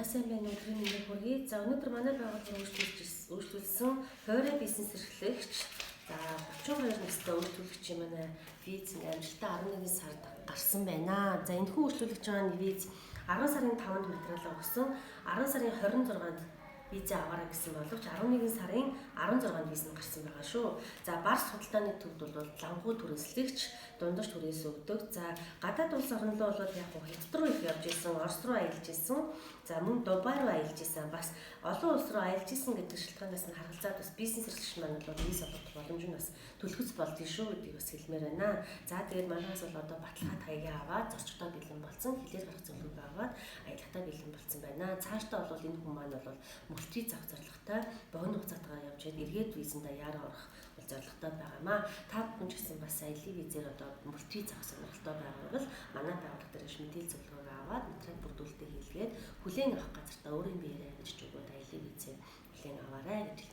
Сайн байна, өдрийн мэндийг хүргэе. За, өнөөдөр манай байгууллага үйлчлүүлсэн хуваарь бизнес эрхлэгч, за, 32 настай үйлчлүүлэгчийн манай виз амжилттай 11 сард гарсан байна. За, энэхүү үйлчлүүлэгч маань виз 10 сарын 5-нд материалаа өгсөн. 10 сарын 26-нд визээ аваарай гэсэн боловч 11 сарын 16-нд виз нь гарсан байгаа шүү. За, Барс худалдааны төвд бол лангуу түрээслэгч, дундаж түрээс өгдөг. За, гадаад улс орн руу бол яг Хятад руу их явж исэн, Орос руу аялж исэн. За, мөн Дубай руу аялж исэн. Бас олон улс руу аялж исэн гэдэг шалтгаанаас нь харгалзаад бас бизнес эрхлэгч маань бол виз олгох боломж нь бас түлхэц болдгоо шүү гэдгийг бас хэлмээр байна. За, тэгээд манайхаас бол одоо баталгаа таягаа аваад зорчигдоо бэлэн болсон, хэлээр гарах зөвлөгөө аваад аялахдаа бэлэн болсон байна. Цаашдаа бол энэ хүн маань бол мөлтвиз авах зорилготой богино хугацаатайгаар явж ихэд эргээд визэндээ яараа орох бол зорилготой байгаамаа. Та бүхэн ч гэсэн бас аялын визээр одоо мөлтвиз авах сонирхолтой байгаа бол манай байгууллага дээр мэдээлэл зөвлөгөөгөө аваад материал бүрдүүлэлтээ хийлгээд хүлээн авах газартаа өөрийн биеэрээ авчиж өгөөд аялын визээ хүлээн аваарай гэж хэлмээр.